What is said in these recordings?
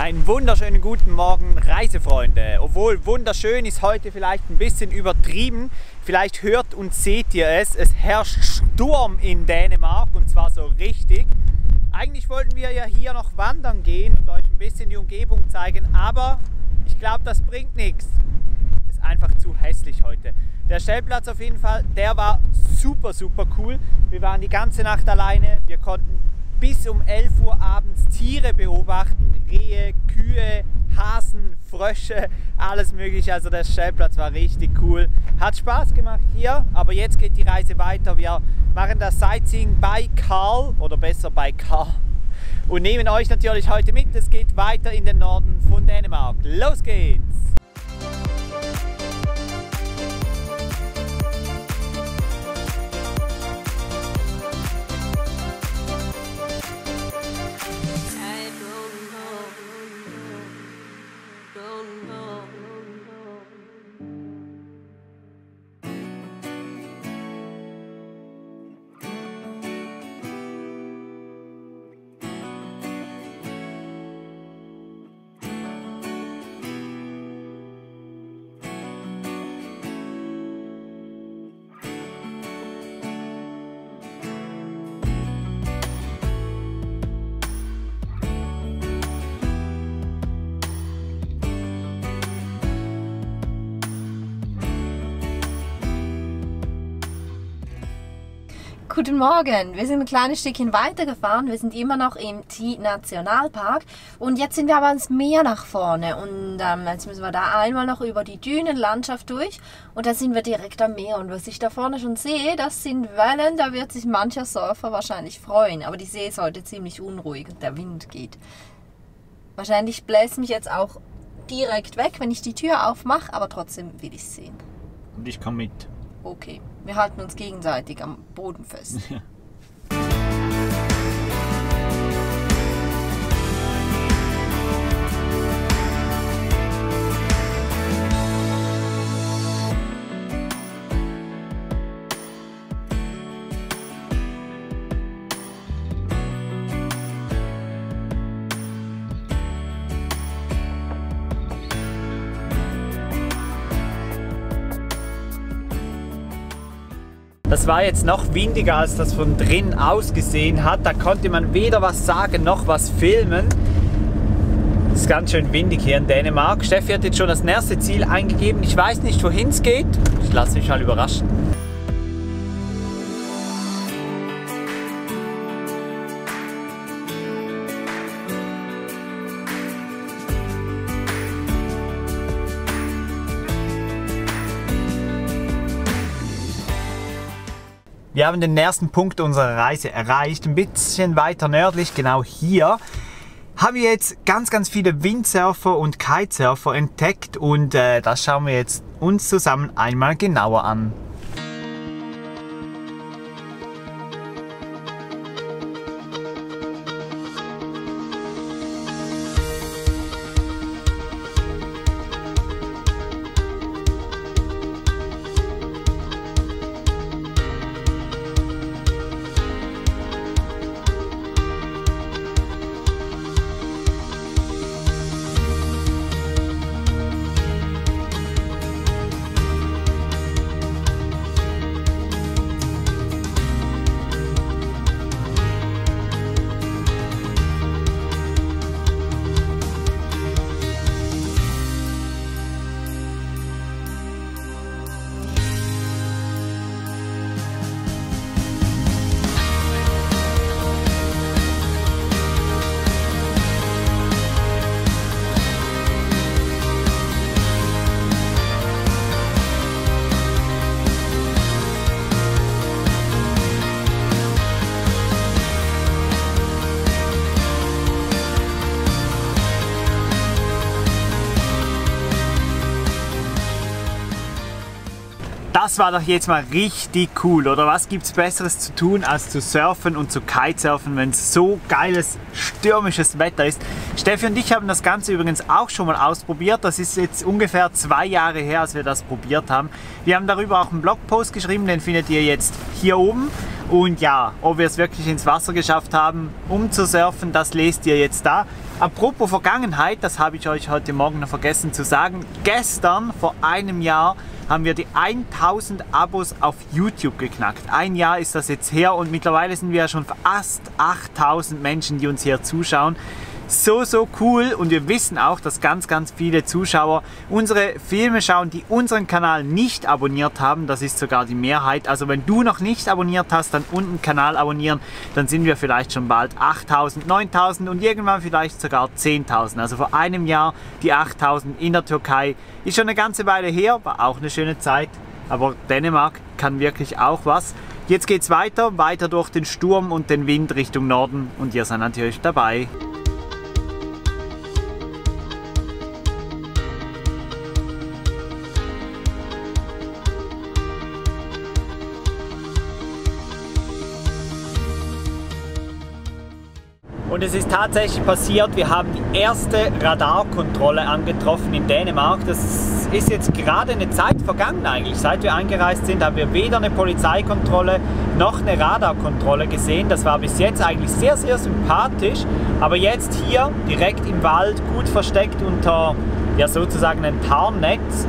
Einen wunderschönen guten Morgen, Reisefreunde. Obwohl wunderschön ist heute vielleicht ein bisschen übertrieben. Vielleicht hört und seht ihr es. Es herrscht Sturm in Dänemark und zwar so richtig. Eigentlich wollten wir ja hier noch wandern gehen und euch ein bisschen die Umgebung zeigen, aber ich glaube, das bringt nichts. Ist einfach zu hässlich heute. Der Stellplatz auf jeden Fall, der war super cool. Wir waren die ganze Nacht alleine. Wir konnten bis um 11 Uhr abends Tiere beobachten, Rehe, Kühe, Hasen, Frösche, alles mögliche. Also der Stellplatz war richtig cool. Hat Spaß gemacht hier, aber jetzt geht die Reise weiter. Wir machen das Sightseeing bei Karl, oder besser bei Karl, und nehmen euch natürlich heute mit. Es geht weiter in den Norden von Dänemark. Los geht's! Guten Morgen, wir sind ein kleines Stückchen weiter gefahren, wir sind immer noch im Thy Nationalpark und jetzt sind wir aber ans Meer nach vorne und jetzt müssen wir da einmal noch über die Dünenlandschaft durch und dann sind wir direkt am Meer und was ich da vorne schon sehe, das sind Wellen, da wird sich mancher Surfer wahrscheinlich freuen, aber die See ist heute ziemlich unruhig und der Wind geht. Wahrscheinlich bläst mich jetzt auch direkt weg, wenn ich die Tür aufmache, aber trotzdem will ich es sehen. Und ich komme mit. Okay, wir halten uns gegenseitig am Boden fest. Das war jetzt noch windiger, als das von drin ausgesehen hat. Da konnte man weder was sagen noch was filmen. Es ist ganz schön windig hier in Dänemark. Steffi hat jetzt schon das nächste Ziel eingegeben. Ich weiß nicht, wohin es geht. Ich lasse mich mal überraschen. Wir haben den nächsten Punkt unserer Reise erreicht, ein bisschen weiter nördlich, genau hier, haben wir jetzt ganz viele Windsurfer und Kitesurfer entdeckt und das schauen wir jetzt uns zusammen einmal genauer an. Das war doch jetzt mal richtig cool, oder was gibt es Besseres zu tun, als zu surfen und zu kitesurfen, wenn es so geiles, stürmisches Wetter ist. Steffi und ich haben das Ganze übrigens auch schon mal ausprobiert. Das ist jetzt ungefähr 2 Jahre her, als wir das probiert haben. Wir haben darüber auch einen Blogpost geschrieben, den findet ihr jetzt hier oben. Und ja, ob wir es wirklich ins Wasser geschafft haben, um zu surfen, das lest ihr jetzt da. Apropos Vergangenheit, das habe ich euch heute Morgen noch vergessen zu sagen. Gestern, vor einem Jahr, haben wir die 1000 Abos auf YouTube geknackt. Ein Jahr ist das jetzt her und mittlerweile sind wir ja schon fast 8000 Menschen, die uns hier zuschauen. So cool, und wir wissen auch, dass ganz viele Zuschauer unsere Filme schauen, die unseren Kanal nicht abonniert haben. Das ist sogar die Mehrheit. Also wenn du noch nicht abonniert hast, dann unten Kanal abonnieren, dann sind wir vielleicht schon bald 8000, 9000 und irgendwann vielleicht sogar 10.000. Also vor einem Jahr die 8000 in der Türkei. Ist schon eine ganze Weile her, war auch eine schöne Zeit, aber Dänemark kann wirklich auch was. Jetzt geht's weiter durch den Sturm und den Wind Richtung Norden und ihr seid natürlich dabei. Und es ist tatsächlich passiert, wir haben die erste Radarkontrolle angetroffen in Dänemark. Das ist jetzt gerade eine Zeit vergangen eigentlich. Seit wir eingereist sind, haben wir weder eine Polizeikontrolle noch eine Radarkontrolle gesehen. Das war bis jetzt eigentlich sehr sympathisch. Aber jetzt hier, direkt im Wald, gut versteckt unter ja, sozusagen ein Tarnnetz,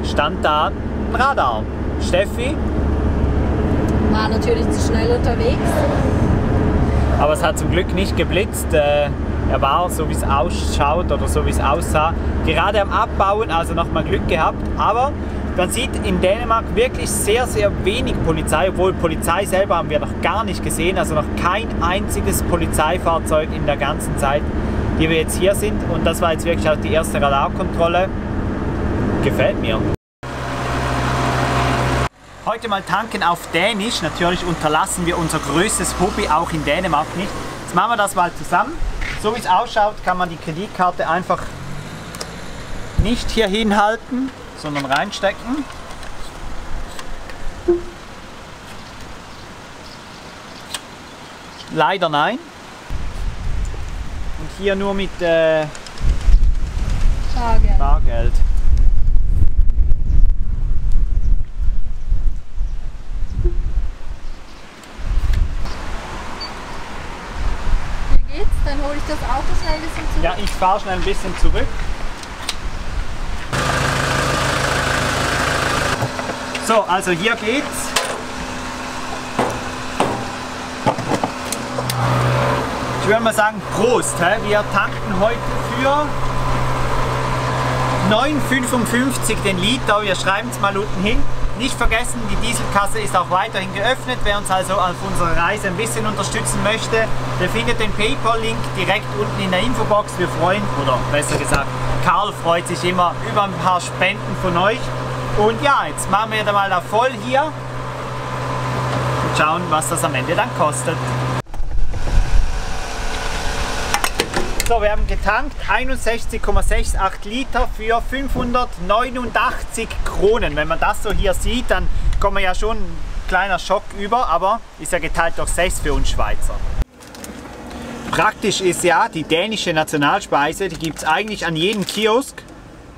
stand da ein Radar. Steffi? War natürlich zu schnell unterwegs. Aber es hat zum Glück nicht geblitzt. Er war, so wie es ausschaut oder so wie es aussah, gerade am Abbauen, also nochmal Glück gehabt. Aber man sieht in Dänemark wirklich sehr wenig Polizei, obwohl Polizei selber haben wir noch gar nicht gesehen. Also noch kein einziges Polizeifahrzeug in der ganzen Zeit, die wir jetzt hier sind. Und das war jetzt wirklich auch die erste Radarkontrolle. Gefällt mir. Heute mal tanken auf Dänisch. Natürlich unterlassen wir unser größtes Hobby auch in Dänemark nicht. Jetzt machen wir das mal zusammen. So wie es ausschaut, kann man die Kreditkarte einfach nicht hier hinhalten, sondern reinstecken. Leider nein. Und hier nur mit Bargeld. Dann hole ich das Auto schnell ein bisschen zurück. Ja, ich fahre schnell ein bisschen zurück. So, also hier geht's. Ich würde mal sagen, Prost. Wir tanken heute für 9,55 den Liter. Wir schreiben es mal unten hin. Nicht vergessen, die Dieselkasse ist auch weiterhin geöffnet. Wer uns also auf unserer Reise ein bisschen unterstützen möchte, der findet den PayPal-Link direkt unten in der Infobox. Wir freuen, oder besser gesagt, Karl freut sich immer über ein paar Spenden von euch. Und ja, jetzt machen wir da mal da voll hier und schauen, was das am Ende dann kostet. So, wir haben getankt 61,68 Liter für 589 Kronen. Wenn man das so hier sieht, dann kommt man ja schon ein kleiner Schock über, aber ist ja geteilt durch 6 für uns Schweizer. Praktisch ist ja die dänische Nationalspeise, die gibt es eigentlich an jedem Kiosk,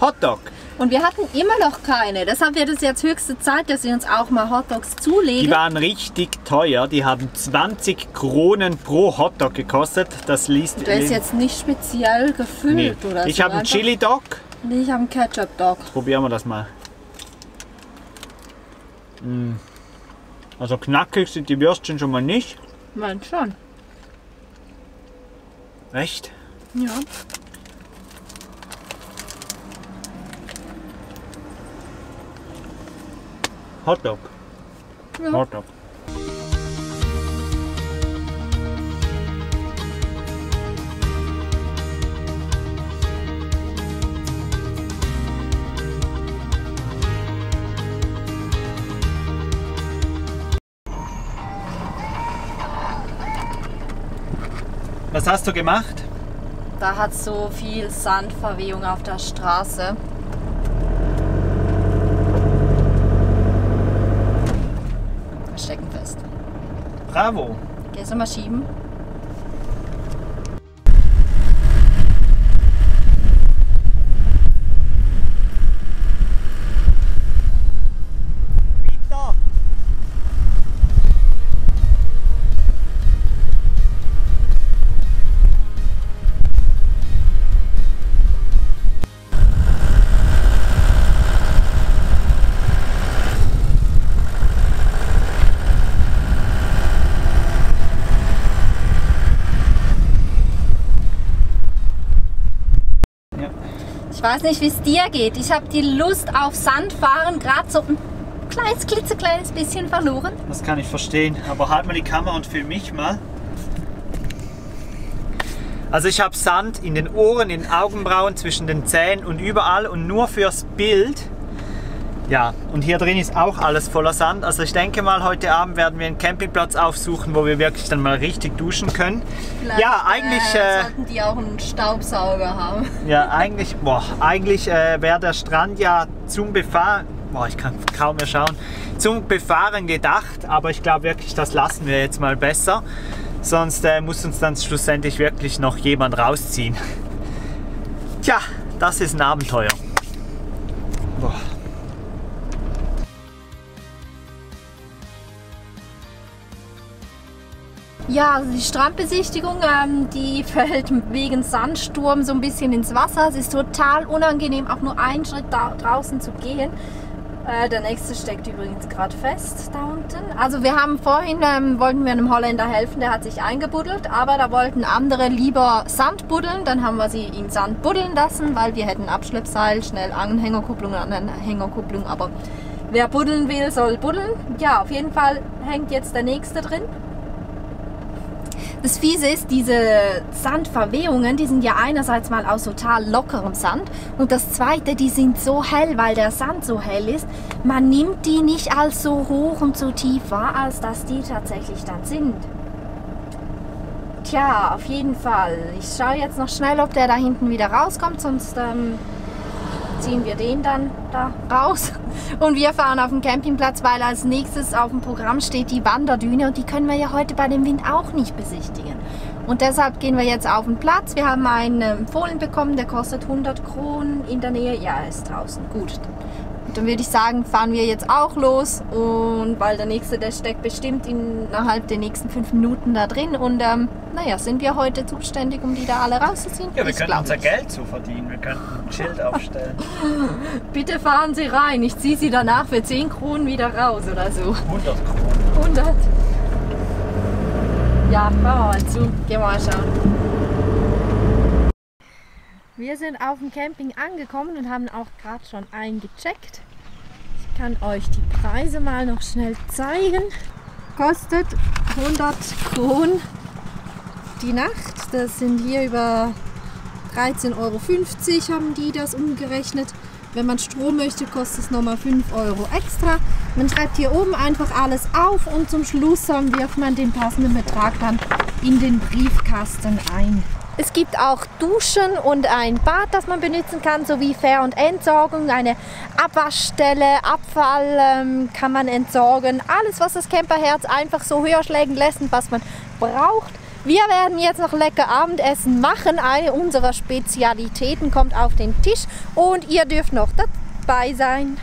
Hotdog. Und wir hatten immer noch keine. Deshalb wird es jetzt höchste Zeit, dass wir uns auch mal Hotdogs zulegen. Die waren richtig teuer. Die haben 20 Kronen pro Hotdog gekostet. Das liest. Der ist jetzt nicht speziell gefüllt oder so. Ich habe einen Chili-Dog. Und ich habe einen Ketchup-Dog. Probieren wir das mal. Also knackig sind die Würstchen schon mal nicht. Meint schon. Echt? Ja. Hotdog. Ja. Hotdog. Was hast du gemacht? Da hat so viel Sandverwehung auf der Straße. Stecken fest. Bravo. Gehst du mal schieben? Bitte. Ich weiß nicht, wie es dir geht. Ich habe die Lust auf Sandfahren gerade so ein klitzekleines bisschen verloren. Das kann ich verstehen, aber halt mal die Kamera und film mich mal. Also ich habe Sand in den Ohren, in den Augenbrauen, zwischen den Zähnen und überall und nur fürs Bild. Ja, und hier drin ist auch alles voller Sand. Also ich denke mal, heute Abend werden wir einen Campingplatz aufsuchen, wo wir wirklich dann mal richtig duschen können. Vielleicht, ja, eigentlich sollten die auch einen Staubsauger haben. Ja, eigentlich wäre der Strand ja zum Befahren, ich kann kaum mehr schauen, zum Befahren gedacht, aber ich glaube wirklich, das lassen wir jetzt mal besser. Sonst muss uns dann schlussendlich wirklich noch jemand rausziehen. Tja, das ist ein Abenteuer. Boah. Ja, also die Strandbesichtigung, die fällt wegen Sandsturm so ein bisschen ins Wasser. Es ist total unangenehm, auch nur einen Schritt draußen zu gehen. Der nächste steckt übrigens gerade fest da unten. Also wir haben vorhin, wollten wir einem Holländer helfen, der hat sich eingebuddelt, aber da wollten andere lieber Sand buddeln. Dann haben wir sie in Sand buddeln lassen, weil wir hätten Abschleppseil, schnell Anhängerkupplung, Anhängerkupplung, aber wer buddeln will, soll buddeln. Ja, auf jeden Fall hängt jetzt der nächste drin. Das Fiese ist, diese Sandverwehungen, die sind ja einerseits mal aus total lockerem Sand und das zweite, die sind so hell, weil der Sand so hell ist, man nimmt die nicht als so hoch und so tief wahr, als dass die tatsächlich dann sind. Tja, auf jeden Fall. Ich schaue jetzt noch schnell, ob der da hinten wieder rauskommt, sonst ziehen wir den dann da raus. Und wir fahren auf den Campingplatz, weil als nächstes auf dem Programm steht die Wanderdüne und die können wir ja heute bei dem Wind auch nicht besichtigen. Und deshalb gehen wir jetzt auf den Platz. Wir haben einen Fohlen bekommen, der kostet 100 Kronen in der Nähe. Ja, er ist draußen. Gut. Und dann würde ich sagen, fahren wir jetzt auch los. Und weil der nächste, der steckt bestimmt innerhalb der nächsten 5 Minuten da drin. Und naja, sind wir heute zuständig, um die da alle rauszuziehen? Ja, wir können unser Geld so verdienen. Wir könnten ein Schild aufstellen. Bitte fahren Sie rein. Ich ziehe Sie danach für 10 Kronen wieder raus oder so. 100 Kronen. 100. Ja, fahren wir mal zu. Gehen wir mal schauen. Wir sind auf dem Camping angekommen und haben auch gerade schon eingecheckt. Ich kann euch die Preise mal noch schnell zeigen. Kostet 100 Kronen die Nacht. Das sind hier über 13,50 € haben die das umgerechnet. Wenn man Strom möchte, kostet es nochmal 5 € extra. Man schreibt hier oben einfach alles auf und zum Schluss wirft man den passenden Betrag dann in den Briefkasten ein. Es gibt auch Duschen und ein Bad, das man benutzen kann, sowie Ver- und Entsorgung, eine Abwaschstelle, Abfall kann man entsorgen. Alles, was das Camperherz einfach so höher schlägen lässt und was man braucht. Wir werden jetzt noch lecker Abendessen machen. Eine unserer Spezialitäten kommt auf den Tisch und ihr dürft noch dabei sein.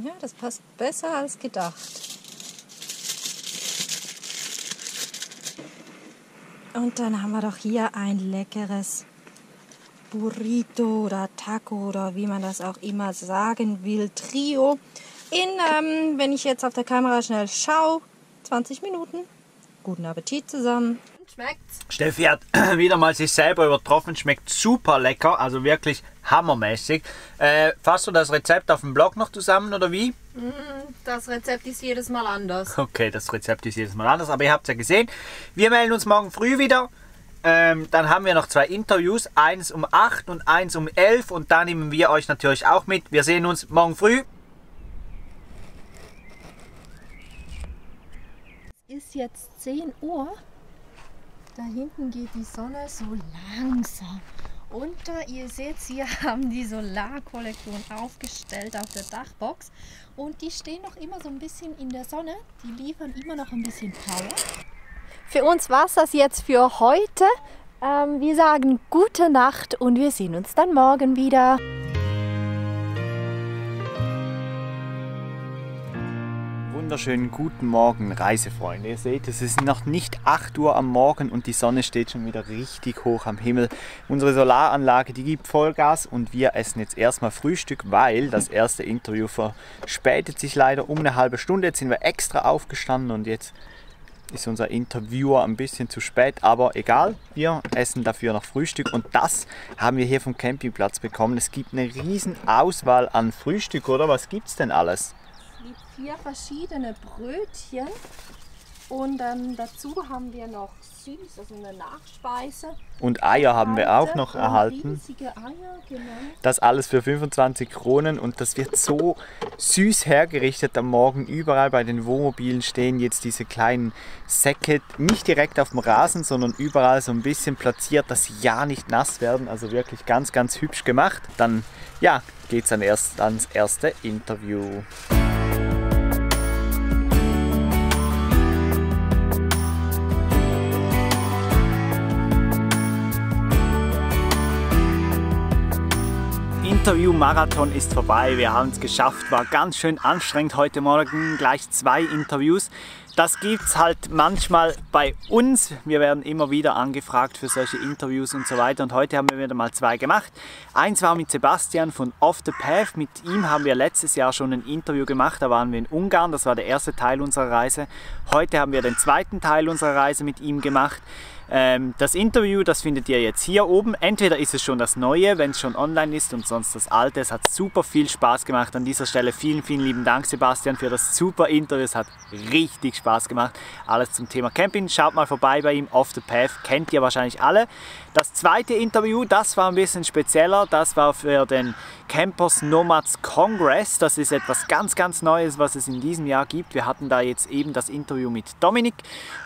Ja, das passt besser als gedacht. Und dann haben wir doch hier ein leckeres Burrito oder Taco oder wie man das auch immer sagen will, Trio. In, wenn ich jetzt auf der Kamera schnell schaue, 20 Minuten. Guten Appetit zusammen. Schmeckt's? Steffi hat wieder mal sich selber übertroffen, schmeckt super lecker, also wirklich hammermäßig. Fasst du das Rezept auf dem Blog noch zusammen oder wie? Das Rezept ist jedes Mal anders. Okay, das Rezept ist jedes Mal anders, aber ihr habt es ja gesehen. Wir melden uns morgen früh wieder. Dann haben wir noch 2 Interviews, eins um 8 und eins um 11 und da nehmen wir euch natürlich auch mit. Wir sehen uns morgen früh. Es ist jetzt 10 Uhr. Da hinten geht die Sonne so langsam unter. Ihr seht, hier haben die Solarkollektion aufgestellt auf der Dachbox. Und die stehen noch immer so ein bisschen in der Sonne. Die liefern immer noch ein bisschen Power. Für uns war es das jetzt für heute. Wir sagen gute Nacht und wir sehen uns dann morgen wieder. wunderschönen guten Morgen, Reisefreunde. Ihr seht, es ist noch nicht 8 Uhr am Morgen und die Sonne steht schon wieder richtig hoch am Himmel. Unsere Solaranlage, die gibt Vollgas und wir essen jetzt erstmal Frühstück, weil das erste Interview verspätet sich leider um eine halbe Stunde. Jetzt sind wir extra aufgestanden und jetzt ist unser Interviewer ein bisschen zu spät, aber egal, wir essen dafür noch Frühstück und das haben wir hier vom Campingplatz bekommen. Es gibt eine riesen Auswahl an Frühstück, oder? Was gibt es denn alles? Es gibt 4 verschiedene Brötchen und dazu haben wir noch süß, also eine Nachspeise. Und Eier haben wir auch noch erhalten. Riesige Eier, genau. Das alles für 25 Kronen und das wird so süß hergerichtet am Morgen. Überall bei den Wohnmobilen stehen jetzt diese kleinen Säcke, nicht direkt auf dem Rasen, sondern überall so ein bisschen platziert, dass sie ja nicht nass werden. Also wirklich ganz, ganz hübsch gemacht. Dann ja, geht es dann erst ans erste Interview. Interview-Marathon ist vorbei, wir haben es geschafft, war ganz schön anstrengend heute Morgen, gleich 2 Interviews. Das gibt es halt manchmal bei uns, wir werden immer wieder angefragt für solche Interviews und so weiter und heute haben wir wieder mal 2 gemacht. Eins war mit Sebastian von Off the Path, mit ihm haben wir letztes Jahr schon ein Interview gemacht, da waren wir in Ungarn, das war der erste Teil unserer Reise. Heute haben wir den zweiten Teil unserer Reise mit ihm gemacht. Das Interview, das findet ihr jetzt hier oben. Entweder ist es schon das Neue, wenn es schon online ist, und sonst das Alte. Es hat super viel Spaß gemacht. An dieser Stelle vielen, vielen lieben Dank, Sebastian, für das super Interview. Es hat richtig Spaß gemacht. Alles zum Thema Camping. Schaut mal vorbei bei ihm, Off the Path. Kennt ihr wahrscheinlich alle. Das zweite Interview, das war ein bisschen spezieller. Das war für den Campers Nomads Congress. Das ist etwas ganz, ganz Neues, was es in diesem Jahr gibt. Wir hatten da jetzt eben das Interview mit Dominik.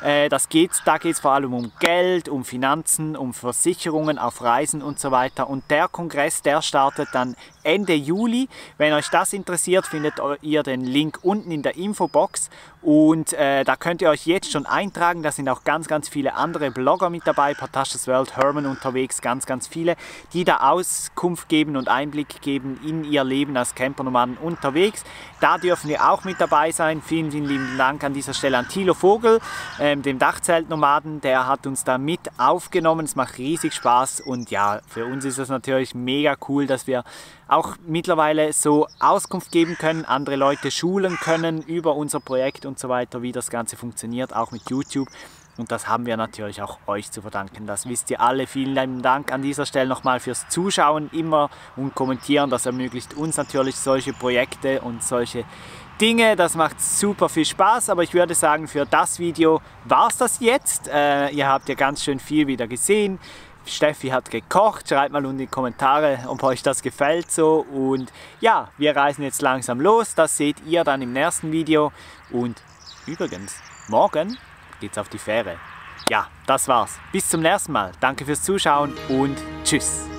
Da geht es vor allem um Geld, um Finanzen, um Versicherungen auf Reisen und so weiter. Und der Kongress, der startet dann Ende Juli. Wenn euch das interessiert, findet ihr den Link unten in der Infobox. Und da könnt ihr euch jetzt schon eintragen. Da sind auch ganz, ganz viele andere Blogger mit dabei. Partasch's World, Herman unterwegs, ganz, ganz viele, die da Auskunft geben und Einblick geben in ihr Leben als Campernomaden unterwegs. Da dürfen wir auch mit dabei sein. Vielen, vielen lieben Dank an dieser Stelle an Thilo Vogel, dem Dachzeltnomaden. Der hat uns da mit aufgenommen. Es macht riesig Spaß und ja, für uns ist es natürlich mega cool, dass wir auch mittlerweile so Auskunft geben können, andere Leute schulen können über unser Projekt und so weiter, wie das Ganze funktioniert, auch mit YouTube. Und das haben wir natürlich auch euch zu verdanken. Das wisst ihr alle. Vielen lieben Dank an dieser Stelle nochmal fürs Zuschauen immer und Kommentieren. Das ermöglicht uns natürlich solche Projekte und solche Dinge. Das macht super viel Spaß. Aber ich würde sagen, für das Video war es das jetzt. Ihr habt ja ganz schön viel wieder gesehen. Steffi hat gekocht. Schreibt mal unten in die Kommentare, ob euch das gefällt so. Und ja, wir reisen jetzt langsam los. Das seht ihr dann im nächsten Video. Und übrigens, morgen geht's auf die Fähre. Ja, das war's. Bis zum nächsten Mal. Danke fürs Zuschauen und tschüss.